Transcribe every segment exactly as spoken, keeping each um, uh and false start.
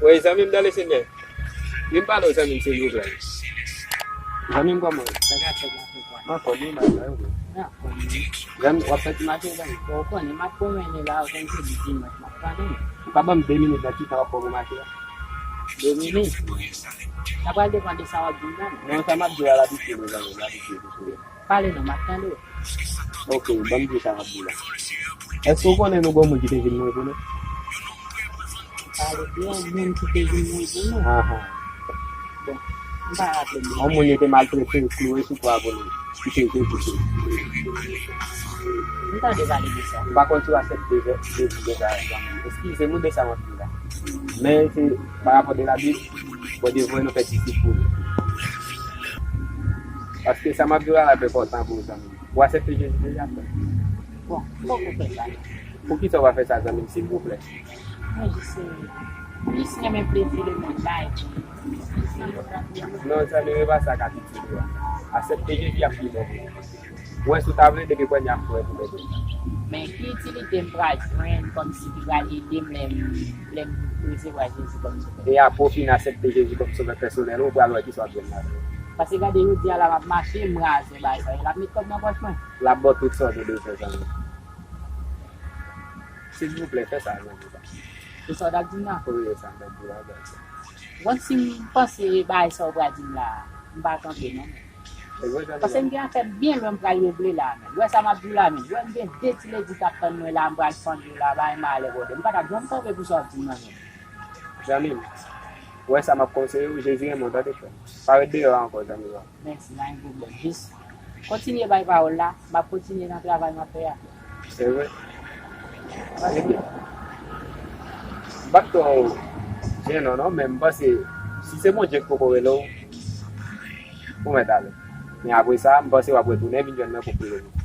Wi, zanmi m, dans le Seigneur. Vin pale w, zanmi m, silvouplè. Zanmi m, kòman w ye? Bagay fèt la, fèt la. Anfòm, wi, bagay, wi. Anfòm, wi. Zanmi, w ap fè ti mache, zanmi? Bon, ou konnen, m ap pwomennen la, ou konn se di dimanch, m ap pale. Ou ka ban m de minit nan ti tan w ap pwomennen mache a? De minit? Sa pral depann de sa w ap di m nan. Non, sa m ap di w a, l abitye, zanmi, l abitye. Pale non, m ap tande w. Ok, ban m di sa m ap di la. Èske w konnen nou gen yon moun ki te vin mouri pou nou? Pale de yon moun ki te vin mouri pou nou? Ahan. Bon, m pa raple m. Yon moun yo te maltrete, klouwe sou kwa pou nou. Ki te egzekite. M tande pale de sa. M pa konn si w aksepte Jezi deja, zanmi m. Eskize m de sa m ap di la. Men se pa rapò de Labib, Bondye voye nou fè disip pou li. Paske sa m ap di w la, la enpòtan pou ou, zanmi m. Ou aksepte Jezi deja, frè? Bon, m poko fè sa. Poukisa w pa fè sa, zanmi m, silvouplè? Mwen jis, m jis renmen plezi lemonn la, epi. Non, zanmi m, e pa sa k ap itil ou a. Aksepte Jezi ap pi bon pou ou. Mwen, si w ta vle, depi kounye a, m prè pou m ede w. Men ki itilite m pral jwenn kòmsi ki pral ede m lè m, lè m resevwa Jezi kòm sovè? E apre w fin aksepte Jezi kòm sovè pèsonèl ou, ou pral wè kisa w ap jwenn ladan l. Paske gade, jodi a la, m ap mache, m razè bagay sa yo, l ap met kòb nan pòch mwen. L ap ba w tout sa w te bezwen, zanmi m. Silvouplè, fè sa, zanmi m. Se sa w t ap di m nan? Wi, e sa m t ap di w la, zanmi m. Bon, si m panse bagay sa w pral di m la, m pa kanpe non, men. Paske m gen afè m byen lwen m pral regle la, men. Ou wè sa m ap di w la, men. Ou wè m gen de ti ledi k ap tann mwen la, m pral fann yo la, bay malè bòdè. M pa t ap janm kanpe pou sa w ap di m nan, men. Zanmi m, ou wè sa m ap konseye w, Jezi renmen w, tande frè m. Pa ret deyò a ankò, zanmi m. Mèsi, pa gen pwoblèm. Jis kontinye bay pawòl la, m ap kontinye nan travay m ap fè a. Se vre. Ebyen, m pa t twò jennen w non, men m panse, si se Bondye k poko rele w, ou mèt ale. Men apre sa, m panse w ap retounen vin jwenn mwen pou priye pou ou.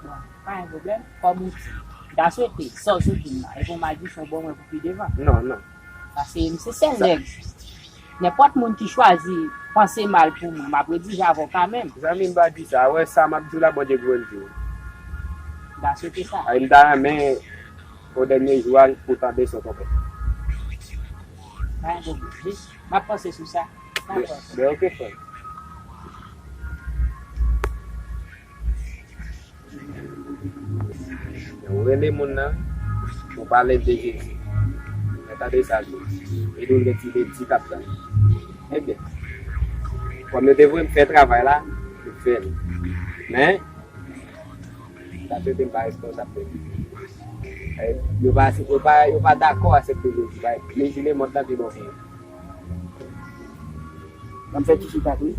Bon, pa gen pwoblèm. Kòm ou di, m ta swete, sa w sot di m la, epi w madisyon w ban mwen pou pi devan. Non, non. Paske m se sèl nèg. Nenpòt moun ki chwazi panse mal pou mwen, m ap redije avè w kanmenm. Zanmi m, pa di sa. Ou wè sa m ap di w la, Bondye k voye m di w. M ta swete sa. Ay, m ta renmen o dènye jou a pou w tande sa w tonbe. Pa gen pwoblèm. Jis, m ap panse sou sa. M ap panse. Ben, ok, frè m. Ou rele moun nan, ou pale de Jezi. Mwen tande sa tou. E nou gen ti ledi k ap tann. Ebyen, kòm yo te voye m fè travay la, m fè l. Men, sa te te m pa responsab de li. E, yo pa, yo pa, yo pa dakò aksepte Jezi. Bay plezi lemonn nan pi bon pou yo. Ban m fè ti chita tou wi.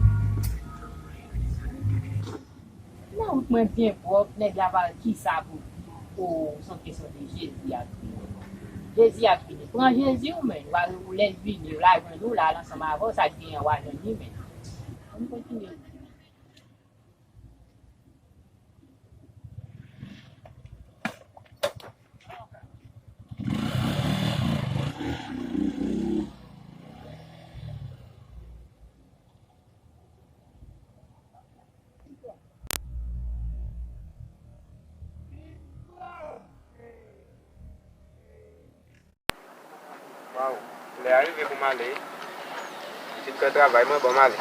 Nan wout mwen byen pwòp, nèg la pa kisa pou di. O, se yon kesyon de Jezi ap vini. Jezi ap vini. Pran Jezi w, men. W a, ou lè l vini, l a jwenn ou, l al ansanm avè w, sa k genyen, w a jwenn li, men. Ann kontinye. Waw, lè a rive pou m ale. M fin fè travay mwen, ban m ale.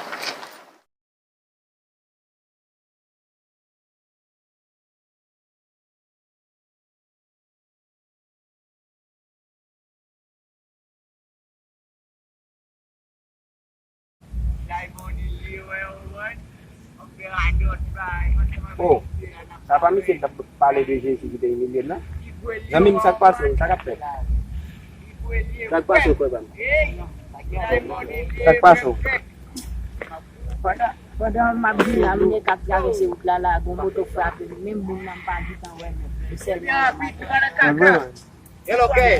Oh, sa pa misye k t ap pale de Jezi ki te imilye l la? Zanmi m, sa k pase w? Sa k ap fèt? Sa k pase w, frè pa m? Sa k pase w? Pandan, pandan m ap vin la, m gen k ap travèse wout la, la, gon moto frape m. Menm moun nan m pa gentan wè menm. M sèlman wè maten.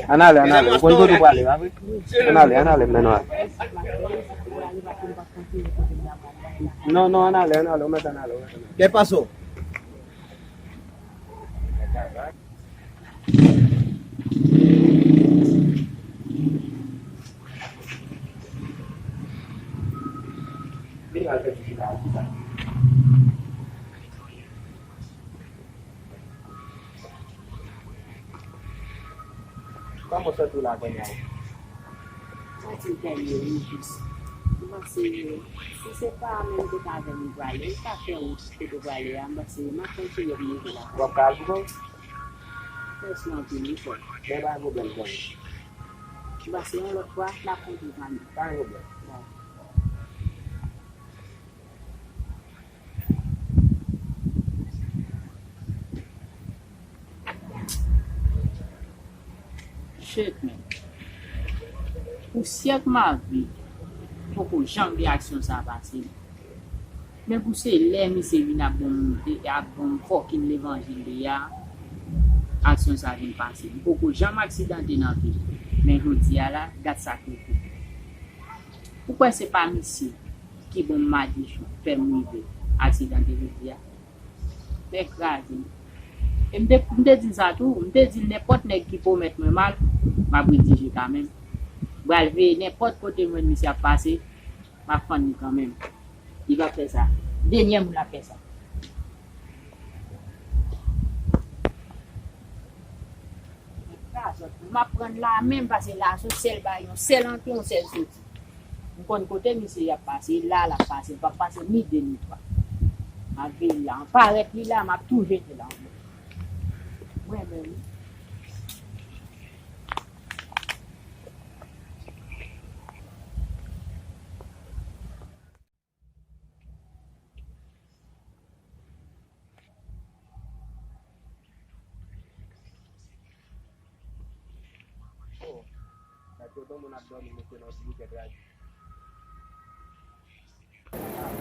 Ann ale, ann ale. Ou konn kote w prale, pa vre? Ann ale, ann ale, m mennen w ale. Non, non, ann ale, ann ale, ou mèt ann ale, ou mèt ann ale. Kè paso. Vin al fè pitit la, pitit la. Kòman w santi w la kounye a? Ti dènye wi jis. M panse, si se pa menm kote avè m ou prale, ou ka fè wout kote w prale a, m panse m ap kontinye pou m rive la. W ap ka al pou kò w? Mèsi anpil wi frè. Men pa gen pwoblèm zanmi. M panse yon lòt fwa, n ap kontre zanmi. Pa gen pwoblèm. Bon. Shit, man. Pou syèk ma vi, poko janm gen aksyon sa pase m. Men pou se lè misye vin ap ban m, ap ban m fòkin levanjil li a, aksyon sa vin pase m. M poko janm aksidante nan vi m. Men jodi a la, gad sa k rive. Ou kwè se pa misye ki ban m madichon, fè m rive aksidante jodi a? Tèt kraze m. E m te, m te di l sa tou, m te di l nenpòt nèg ki pwomèt mwen mal, m ap redije kanmenm. M pral veye nenpòt kote m wè misye ap pase, m ap fann li kanmenm. Li p ap fè sa. Dènyè moun l ap fè sa. M ap pran l la menm, pase la se yon sèl bay, yon sèl antre, yon sèl soti. M konn kote misye y ap pase, la l ap pase, l p ap pase ni de ni twa. M ap veye l la, an parèt li la, m ap tou jete l ankò. Mwen menm.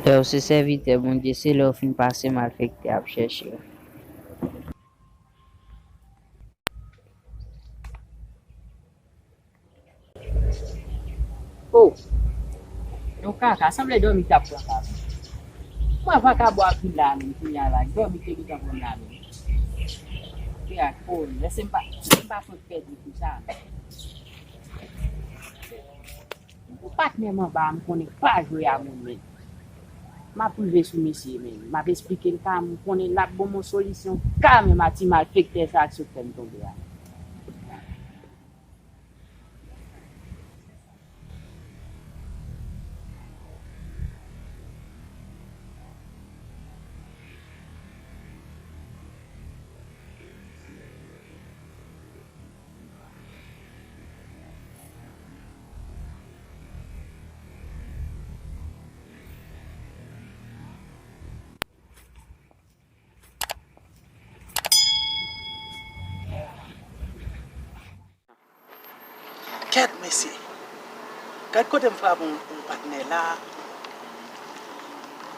Lè w se sèvitè Bondye, se lè w fin pase malfektè ap chèche w. Oh! Yon kaka, sanble dòmi t ap pran kaka. Mwen vakabon ap vin la menm, kounye a la, dòmi te gentan pran la menm. Te ak pon, lèse m pa, lèse m pa fout pèdi kou sa menm. Yon patnè m anba a, m konnen k pa jwe a moun menm. M ap rive sou misye menm. M ap esplike l ka, m konnen l ap ban m yon solisyon ka menm a ti malfektè sa k sot fè m tonbe a. Kèt mesye! Gad kote m frape yon, yon patnè la.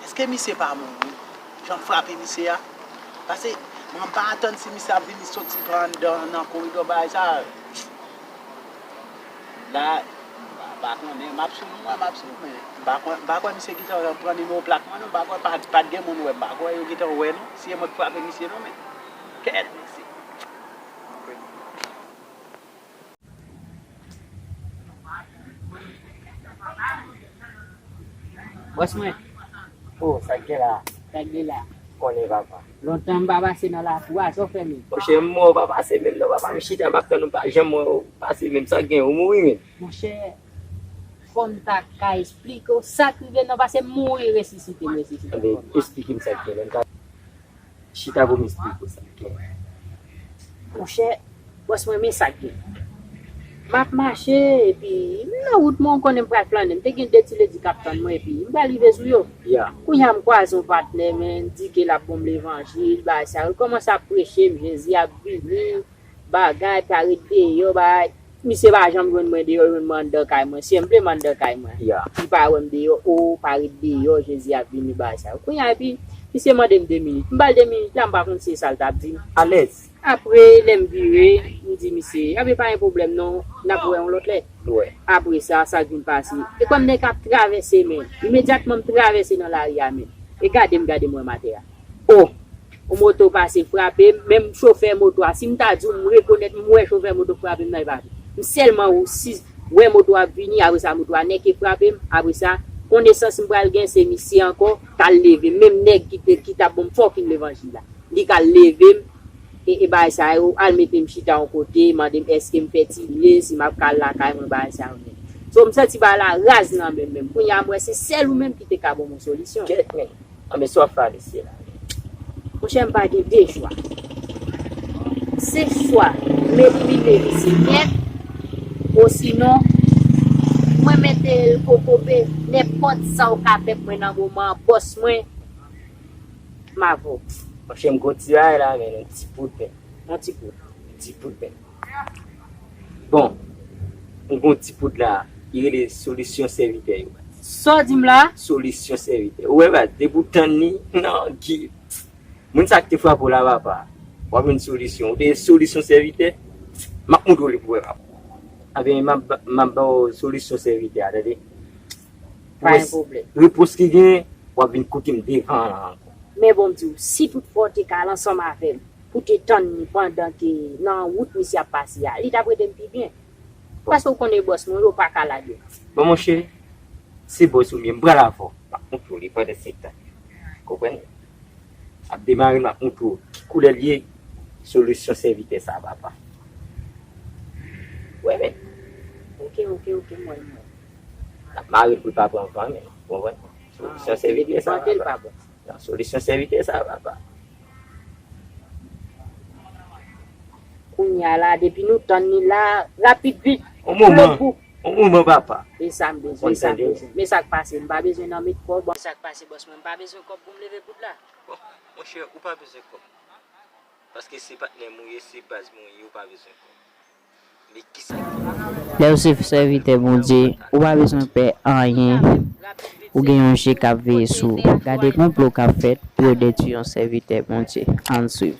Èske misye pa mouri? Jan m frape misye a? Pase mwen pa atann si misye ap vini soti pa anndan nan koridò bagay sa. La, m pa, pa konnen, m ap swiv, mwen, m ap swiv, men m pa kwè, m pa kwè misye gentan pran nimewo plak mwen, non, m pa kwè, pa, pa t gen moun wè, m pa kwè yo gentan wè, non, si e mwen k frape misye, non, men, kèt, mesye. Bòs mwen. Oh, sa k gen la? Sa k gen la? Konnen papa. Lontan m pa pase nan lakou a, sa w fè menm? Monchè, m mò, pa pase menm non, papa, m chita, m ap tann ou, pa janm wè w pase menm, sa k gen, ou mouri menm? Monchè, fò m ta ka esplike w sa k rive non, pase m mouri resisite, m resisite ankò. Esplike m sa k gen la, m ka chita pou m esplike w sa k gen. Monchè, bòs mwen, men sa k gen. M ap mache, epi m nan wout mwen, ou konnen m pral flannen. M te gen de ti ledi k ap tann mwen, epi m pral rive sou yo. Ya. Kounye a, m kwaze yon patnè, men, di ke l ap ban m levanjil, bagay sa yo. L kòmanse ap preche m, Jezi ap vini, bagay, pa ret deyò, bagay. Misye pa janm jwenn mwen deyò, jwenn mwen anndan kay mwen. Senpleman anndan kay mwen. Ya. Li pa wè m deyò, o, pa ret deyò, Jezi ap vini, bagay sa yo. Kounye a, epi, misye mande m de minit. M ba l de minit la, m pa konn si se sa l t ap di m. Alèz. Apre, lè m vire, m di misye, "Anben, pa gen pwoblèm non, n ap wè yon lòt lè." Wi. Apre sa, sa k vin pase? E kòm nèg ap travèse, men, imedyatman m travèse nan lari a, men, e gade m, gade m wè m atè a. O! Yon moto pase frape m, menm chofè moto a, si m ta di w m rekonèt, m wè chofè moto frape m nan, e pa vre. M sèlman w-, si, wè moto a ap vini, apre sa moto a nèke frape m, apre sa, konesans m pral gen, se misye ankò, t al leve m, menm nèg ki te, ki t ap ban m fòkin levanjil la. Li k al leve m, e, e bagay sa yo, al mete m chita yon kote, mande m èske m fè ti lye, si m ap ka al lakay mwen, bagay sa yo menm. So, m santi bagay la raz nan men m menm. Kounye a, m wè se sèl ou menm ki te ka ban m yon solisyon. Kèt, men. Anben, sa w ap fè a mesye la? Monchè, m pa gen de chwa. Se swa m elimine misye nèt, osinon, mwen mete l kokobe. Nenpòt sa w ka fè pou mwen nan moman an, bòs mwen, m avè w. Monchè, m gon ti bagay la, men, yon ti poud, men. Yon ti poud. Ti poud, men. Bon, m gon ti poud la, li rele solisyon sèvitè yo. Sa w di m la? Solisyon sèvitè. Ou wè, baz, depi w tann li, nan, ki, moun sa ki te frape w la, papa, w ap jwenn solisyon. Ou te solisyon sèvitè, m ap montre w li pou wè, papa. Anben, m ap, m ap ba w solisyon sèvitè a, tande. Pa gen pwoblèm. Repons ki gen, w ap vin kote m devan an la ankò. Men bon, m di w, si toutfwa w te ka al ansanm avè m, pou te tann li pandan ke nan wout misye ap pase a, li t ap rete m pi byen. Paske w konnen bòs mwen yo pa ka lage. Bon, monchè, se bòs ou m ye, m pral avè w. M ap montre w li pandan se tan. Konprann? Ap demare, m ap montre w ki koulè l ye. Solisyon sèvitè sa, papa. Wè, men. Ok, ok, ok, m wè, m wè. N ap mare l pou l pa pran van, men. Konprann? Solisyon sèvitè sa, papa. Nan solisyon sèvitè sa, papa. Kounye a la, depi nou tann li la, rapid vit. On moman, on moman, papa. E sa m bezwen, e sa m bezwen. Men sa k pase, m pa bezwen nan met kòb. Sa k pase, bòs mwen, m pa bezwen kòb pou m leve poud la. Bon, monchè, ou pa bezwen kòb. Paske se patnè m ou ye, se baz mwen ou ye, ou pa bezwen kòb. Lè w se sèvitè Bondye, ou pa bezwen pè anyen. Ou gen yon je k ap veye sou ou. Gade konplo k ap fèt pou yo detwi yon sèvitè Bondye. Ann swiv.